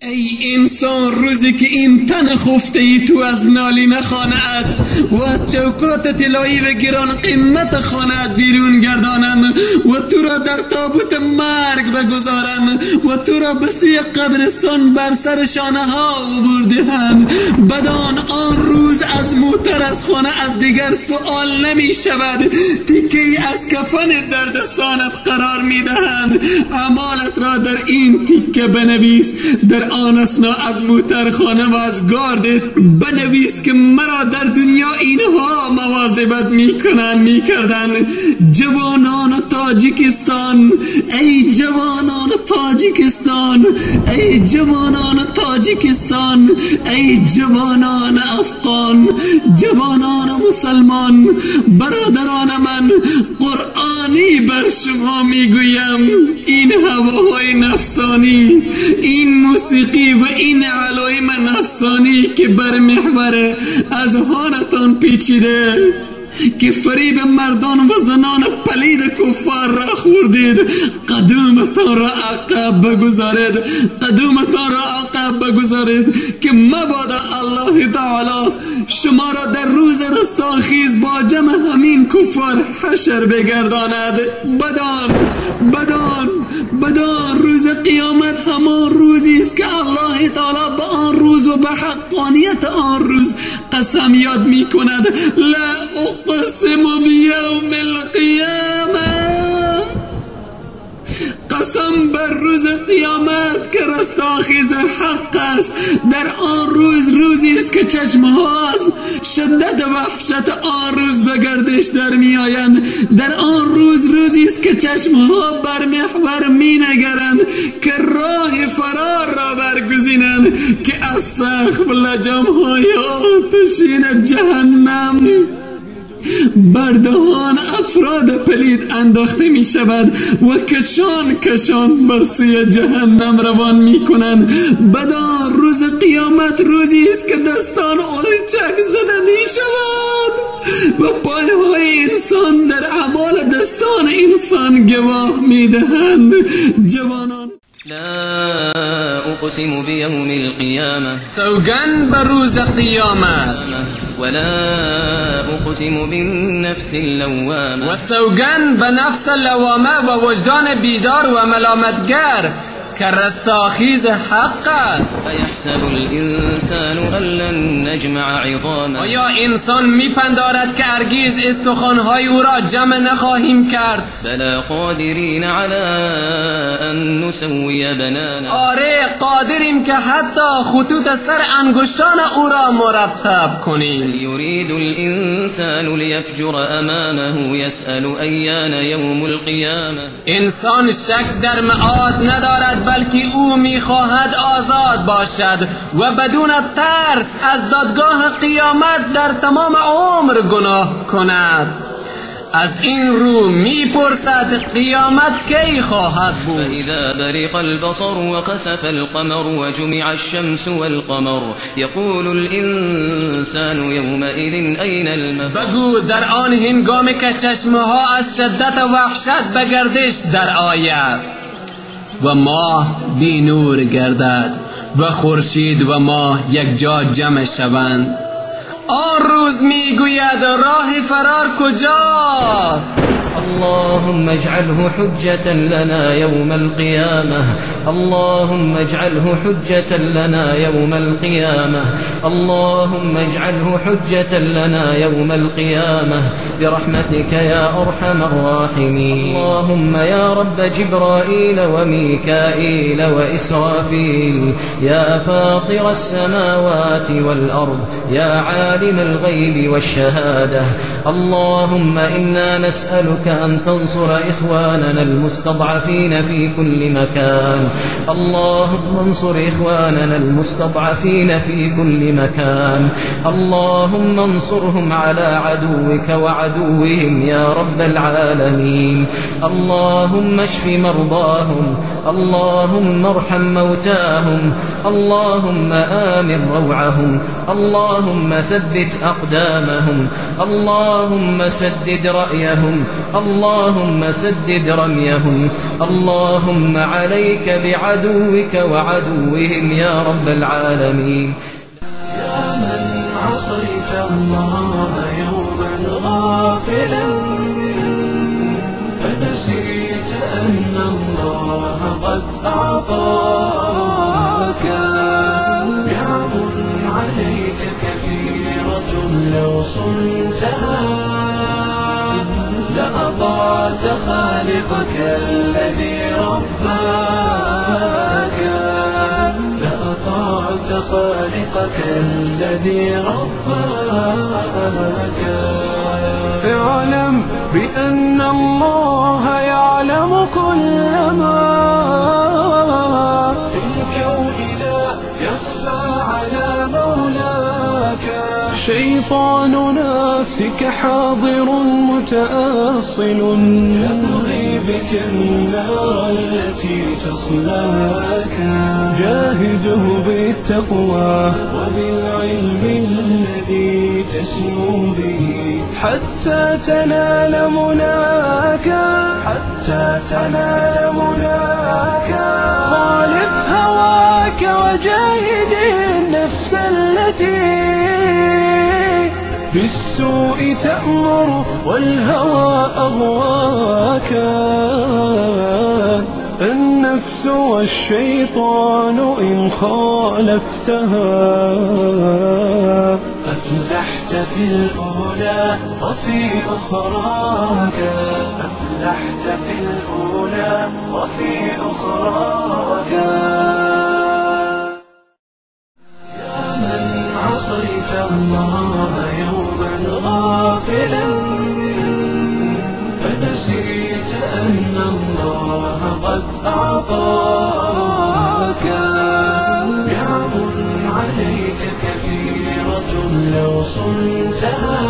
ای انسان، روزی که این تن خفته ای تو از نالینه خانه ات و از چوکات طلایی و گران قیمت خانه ات بیرون گردانند و تو را در تابوت مرگ بگذارند و تو را به سوی قبرستان بر سر شانه ها عبور دهند، بدان آن روز از موتر از خانه از دیگر سؤال نمی شود. تیکه از کفن در دستانت قرار می دهند، اعمالت را در این تیکه بنویس. در آن اثنا از موتر خانه و از گاردت بنویس که مرا در دنیا اینها مواظبت میکردند. جوانان تاجیکستان، ای جوانان تاجیکستان، ای جوانان تاجیکستان، ای جوانان افغان، جوانان مسلمان، برادران من، قرآنی بر شما میگویم، این هواهای نفسانی، این موسیقی و این علائم نفسانی که بر محور اذهانتان پیچیده، که فریب مردان و زنان پلید کفار را خوردید، قدومتان را عقب بگذارید، قدومتان را عقب بگذارید که مبادا الله تعالی شما را در روز رستاخیز با جمع همین کفار حشر بگرداند. بدان بدان بدان روز قیامت همان روزی است که الله تعالی به آن روز و به حقانیت آن روز قسم یاد می کند. لا اقسم بیوم القیامه، قسم بر روز قیامت که رستاخیز حق است. در آن روز روزی است که چشمها از شدت وحشت آن روز به گردش در می آیند. در آن روز روزی است که چشمها بر محور می نگرند که راه فرار را برگزینند، که از سقف لجمهای آتشین جهنم بر دهان افراد پلید انداخته می شود و کشان کشان بر سوی جهنم روان می کنند. بدان روز قیامت روزی است که دستان الچک زده می شود و پایهای انسان در اعمال دستان انسان گواه می دهند. جوانان، لا اقسم بیوم القیامه، سوگند بر روز قیامت، ولا اقسم بالنفس اللوامه، و سوگند به نفس لوامه و وجدان بیدار و ملامتگر که رستاخیز حق است. ایحسب الانسان ان لن نجمع عظامه، آیا انسان میپندارد که هرگز استخوانهای او را جمع نخواهیم کرد؟ بلا قادرین علی ان نسوی بنانه، آره قادریم که حتی خطوط سر انگشتان او را مرتب کنیم. یرید الانسان لیفجر امامه یسأل ایان یوم القیامه، انسان شک در معاد ندارد، بلکه او میخواهد آزاد باشد و بدون ترس از دادگاه قیامت در تمام عمر گناه کند. از این رو میپرسد قیامت کی خواهد بود؟ فإذا برق البصر وخسف القمر وجمع الشمس والقمر يقول الإنسان يومئذ أين المفر، بگو در آن هنگام که چشمها از شدت وحشت به گردش در آید و ماه بی نور گردد و خورشید و ماه یک جا جمع شوند، آن روز میگوید راه فرار کجاست؟ اللهم اجعله حجة لنا يوم القيامة، اللهم اجعله حجة لنا يوم القيامة، اللهم اجعله حجة لنا يوم القيامة برحمتك يا أرحم الراحمين. اللهم يا رب جبرائيل وميكائيل وإسرافيل، يا فاطر السماوات والأرض، يا عالم الغيب والشهادة، اللهم إنا نسألك أن تنصر إخواننا المستضعفين في كل مكان، اللهم انصر إخواننا المستضعفين في كل مكان، اللهم انصرهم على عدوك وعدوهم يا رب العالمين، اللهم اشف مرضاهم، اللهم ارحم موتاهم، اللهم آمن روعهم، اللهم ثبت ثبت أقدامهم، اللهم سدد رأيهم، اللهم سدد رميهم، اللهم عليك بعدوك وعدوهم يا رب العالمين. يا من عصيت الله يوما غافلا فنسيت أن الله قد أعطاك نعم عليك كثيرة لو صنتها لأطعت خالقك الذي رباك، لأطعت خالقك الذي رباك. اعلم بأن الله يعلم كل ما في الكون لا يخفى على مولاك. شيطان نفسك حاضر متأصل يبغي بك النار التي تصلاك. جاهده بالتقوى وبالعلم الذي تسمو به حتى تنال مناك، حتى تنال مناك. خالف هواك وجاهد النفس التي بالسوء تأمر والهوى أغواك. النفس والشيطان إن خالفتها أفلحت في الأولى وفي أخراك، أفلحت في الأولى وفي أخراك. يا من عصيت الله يوما غافلا فنسيت أن الله قد أعطاك نعم عليك كثيرة لو صنتها